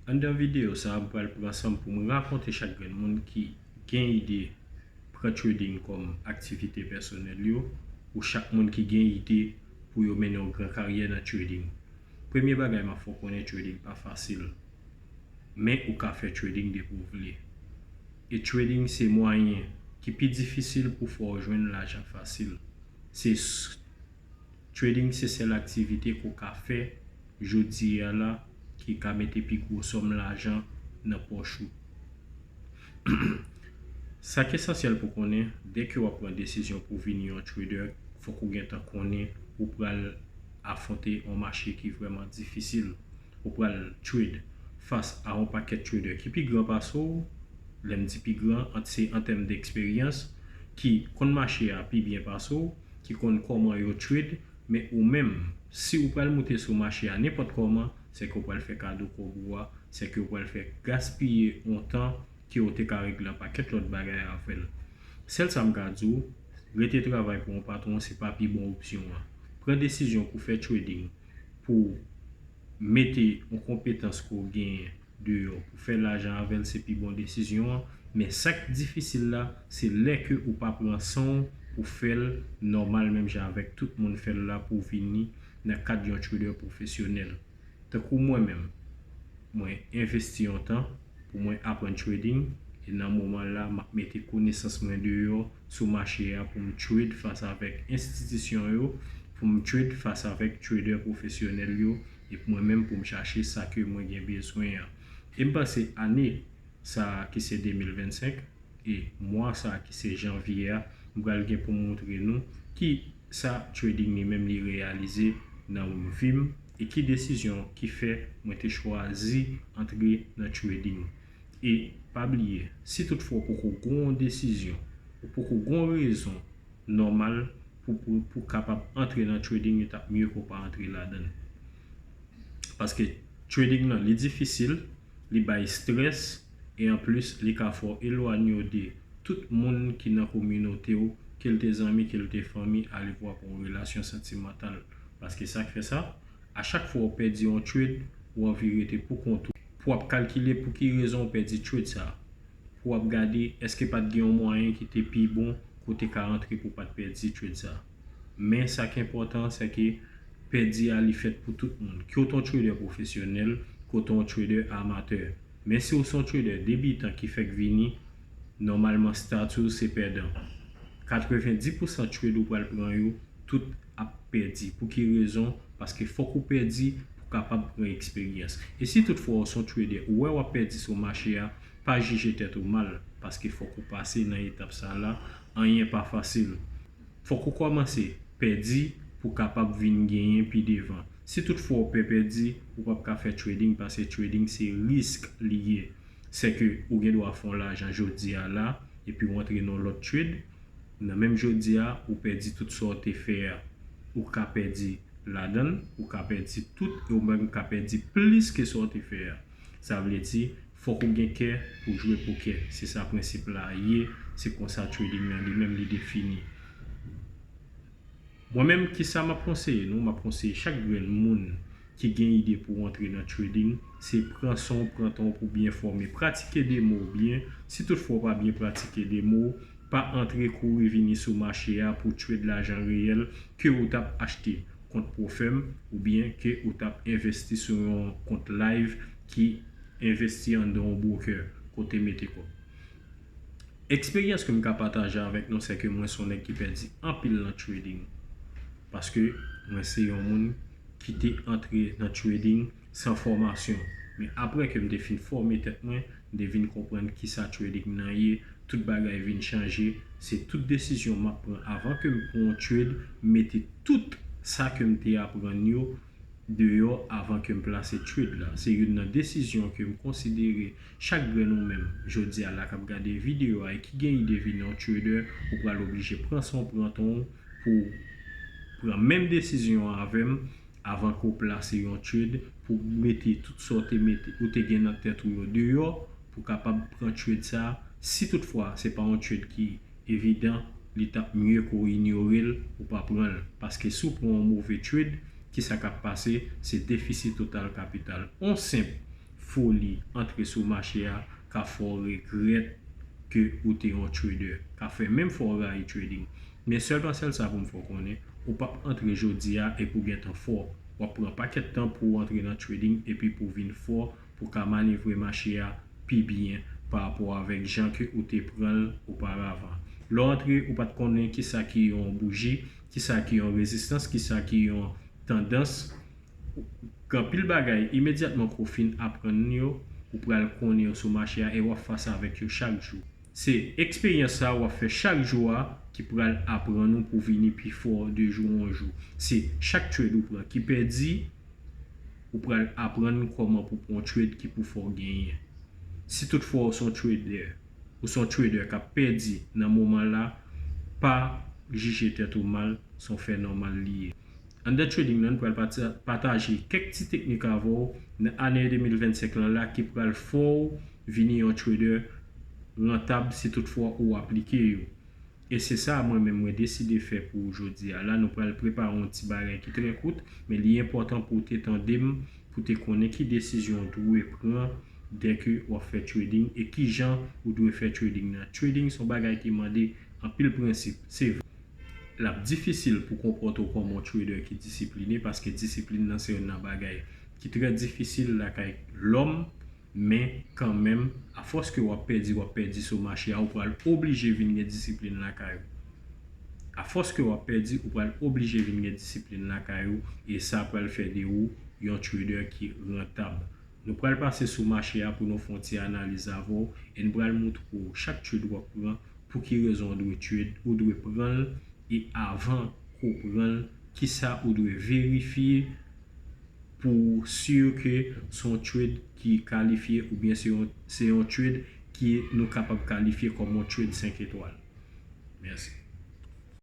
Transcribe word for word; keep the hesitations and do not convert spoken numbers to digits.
Anndan videyo sa a, m pral pran san m pou m rakonte chak grenn moun ki gen ide pran trading kòm aktivite pèsonèl yo, ou chak moun ki gen ide pou yo mennen yon gran karyè nan trading. Premye bagay m ap fè w konnen, trading pa fasil. Men ou ka fè trading depi w vle. E trading se mwayen ki pi difisil pou fè w jwenn lajan fasil. Se s- trading se sèl aktivite ke w ka fè jodi a la ki ka mete pi gwo sòm lajan nan pòch ou. Sa k esansyèl pou konnen, dèke w ap pran desizyon pou vin yon trader, fòk ou gentan konnen ou pral afwonte yon mache ki vrèman difisil. Ou pral trade fas a yon pakèt trader ki pi gran pase w, lè m di pi gran, an- se an tèm deksperyans, ki konn mache a pi byen pase w, ki konn kòman yo trade, men ou menm, si ou pral moute sou mache a nenpòt kòman, se ke ou pral fè kado kòb ou a, se ke ou pral fè gaspiye yon tan ke ou te ka regle yon pakèt lòt bagay avè l. Sèl sa m ka di w, rete travay pou yon patwon, se pa pi bon opsyon an. Pran desizyon pou fè trading, pou mete yon konpetans ke w genyen deyò pou fè lajan avè l, se pi bon desizyon an. Men sa k difisil la, se lè ke ou pa pran san w pou fè l nòmal, menm jan avèk tout moun fè l la, pou w vini nan kad yon trader pwofesyonèl. Tankou mwen menm, mwen envesti yon tan pou mwen aprann trading, e nan moman la, m ap mete konesans mwen deyò sou mache a pou m trade fas avèk enstitisyon yo, pou m trade fas avèk trader pwofesyonèl yo, e pou mwen menm pou m chache sa ke mwen gen bezwen an. E m panse ane sa a ki se de mil vennsenk, e mwa sa a ki se janvye a, m pral gen pou m montre nou ki sa trading li menm li reyalize nan vi m, e ki desizyon ki fè mwen te chwazi antre nan trading. E pa bliye, si toutfwa w poko gen yon desizyon, ou poko gen yon rezon nòmal pou, pou, pou kapab antre nan trading, li t ap mye ke w pa antre ladan l. Paske trading nan, li difisil, li bay strès, e anplis, li ka fè w elwanye w de tout moun ki nan kominote w, ke l te zanmi, ke l te fanmi, alevwa pou yon relasyon santimantal. Paske sa k fè sa, a chak fwa w pèdi yon trade, ou anvi rete pou kont ou. Pou w ap kalkile pou ki rezon w pèdi trade sa a. Pou w ap gade èske pa t gen yon mwayen ki te pi bon ke w te ka antre pou w pa t pèdi trade sa a. Men sa k enpòtan, se ke pèdi a li fèt pou tout moun. Ke w t yon trader pwofesyonèl, ke w t yon trader amatè. Men si w se yon trader debitan ki fèk vini, nòmalman stati w se pèdan. Katrevenndis pousan trade ou pral pran yo, tout ap pèdi. Pou ki rezon? Paske fòk ou pèdi pou kapab pran eksperyans. E si toutfwa w se yon trader, ou wè w ap pèdi sou mache a, pa jije tèt ou mal, paske fòk ou pase nan etap sa la, anyen pa fasil. Fòk ou kòmanse pèdi pou kapab vin genyen pi devan. Si toutfwa w pè pèdi, ou p ap ka fè trading, paske trading se risk li ye. Se ke ou gen dwa fè yon lajan jodi a la, epi w antre nan lòt trade, nan menm jodi a, ou pèdi tout sa w te fè a. Ou ka pèdi ladan l, ou ka pèdi tout, e ou menm ka pèdi plis ke sa w te fè a. Sa vle di, fòk ou gen kè pou jwe pokè. Se sa prensip la ye, se konsa trading nan li menm li defini. Mwen menm, kisa m ap konseye nou? M ap konseye chak grenn moun ki gen ide pou antre nan trading, se pran san w, pran tan w pou byen fòme. Pratike demo w byen. Si toutfwa w pa byen pratike demo w, pa antre kouri vini sou mache a pou trade lajan reyèl ke ou t ap achte kont ProFirm oubyen ke ou t ap envesti sou yon kont live ki envesti anndan yon broker kote mete kòb. Eksperyans ke m ka pataje avèk nou, se ke mwen se yon nèg ki pèdi anpil nan trading. Paske mwen se yon moun ki te antre nan trading san fòmasyon. Men apre ke m te fin fòme tèt mwen, m te vin konprann kisa trading nan ye, tout bagay vin chanje. Se tout desizyon m ap pran avan ke m pran yon trade, m mete tout sa ke m te aprann yo deyò avan ke m plase trade la. Se youn nan desizyon ke m konsidere chak grenn ou menm jodi a la k ap gade videyo a e ki gen ide vin yon trader, ou pral oblije pran san w, pran tan w pou pran menm desizyon an avè m avan ke w plase yon trade pou mete tout sa w te mete, ou te gen nan tèt ou yo deyò pou kapab pran trade sa a. Si toutfwa se pa yon trade ki evidan, li t ap mye ke w inyore l, ou pa pran l. Paske si w pran yon move trade, kisa k ap pase? Se defisi total kapital. Yon senp foli antre sou mache a ka fè w regrèt ke ou te yon trader, ka fè menm fè w rayi trading. Men sèlman sèl sa pou m fè w konnen, ou p ap antre jodi a epi w gentan fò. W ap pran pakèt tan pou w antre nan trading epi pou w vin fò, pou w ka manevre mache a pi byen pa rapò avèk jan ke ou te pran l oparavan. Lè w antre, ou pa t konnen kisa ki yon bouji, kisa ki yon rezistans, kisa ki yon tandans. Gen anpil bagay, imedyatman ke w fin aprann yo, ou pral konnen yo sou mache a e w ap fas avèk yo chak jou. Se eksperyans sa w ap fè chak jou a ki pral aprann ou pou vini pi fò de jou an jou. Se chak trade ou pran ki pèdi, ou pral aprann kòman pou pran yon trade ki pou fè w genyen. Si toutfwa ou se yon trader, ou se yon trader k ap pèdi nan moman la, pa jije tèt ou mal, se yon fè nòmal li ye. Anndan trading nan, nou pral pata- pataje kèk ti teknik avè w nan ane de mil vennsenk lan la ki pral fè w vini yon trader rantab si toutfwa ou aplike yo. E se sa mwen menm mwen deside fè pou jodi a la. Nou pral prepare yon ti bagay ki trè kout, men li enpòtan pou w te tande m, pou w te konnen ki desizyon w dwe pran dèke w ap fè trading e ki jan ou dwe fè trading nan. Trading se yon bagay ki mande anpil prensip. Se vre, l ap difisil pou konpòte w kòm yon trader ki disipline, paske disiplin nan se youn nan bagay ki trè difisil lakay lòm, men kanmenm, afòs ke w ap pèdi, w ap pèdi sou mache a, ou pral oblije vin gen disiplin lakay ou. Afòs ke w ap pèdi, ou pral oblije vin gen disiplin lakay ou, e sa pral fè de ou yon trader ki rantab. Nou pral pase sou mache a pou nou fè yon ti analiz avè w, e n pral montre w chak trade w ap pran, pou ki rezon w dwe trade, ou dwe pran l, e avan ke w pran l, kisa ou dwe verifye pou w si ke se yon trade ki kalifye oubyen se yon, se yon trade ki nou kapab kalifye kòm yon trade senk etwal. Mèsi.